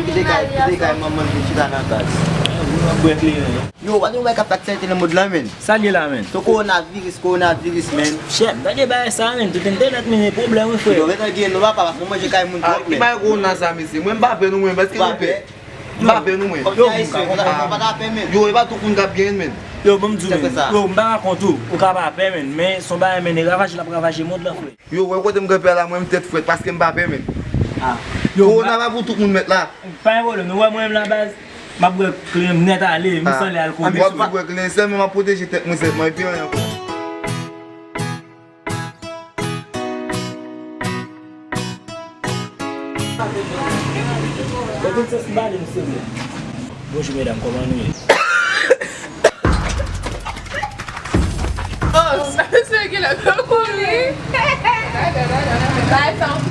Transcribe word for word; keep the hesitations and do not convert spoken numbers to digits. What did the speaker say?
Kite kay, kite kay manman l vin chita nan kaz. Yo, w pa t wè yon bagay k ap fè aktyalite nan mond lan, menn? Sa l ye la, menn? Se kowonaviris, kowonaviris, menn. Chèf, gade bagay sa, menn. Tout entènèt, menn, e pwoblèm, wi, frè. Yo, ret nan gen nou, papa, paske w manje kay moun twòp, menn. Ki bagay kowona sa, mesye? Mwen m pa pè non, mwen. Èske nou pè? M pa pè non, mwen. Yo, m pa ka pè, menn. Yo, e pa tout moun k ap genyen, menn. Yo, ban m di w, menn. Yo, m pa ka kont ou. Ou ka pa pè, menn. Men, se yon bagay, menn, e ravaje l ap ravaje mond lan, frè. Yo, wè kote m kanpe a la, mwen m tèt frèt paske m pa pè, menn. Ah. Yo, kowona pa pou tout moun, mèt la. Pa gen pwoblèm, nou wè mwen menm la baz, m ap bwè klen m nèt ale, m san lè alkòl. W ap bwè klen, sèlman m ap pwoteje tèt mwen sèlman, epi anyen ankò. Bon, tout sens m pa ale, m sere. Bonjou, medam, kòman nou ye? Oh, sa se ki lè k ap kouri. Bay sa yon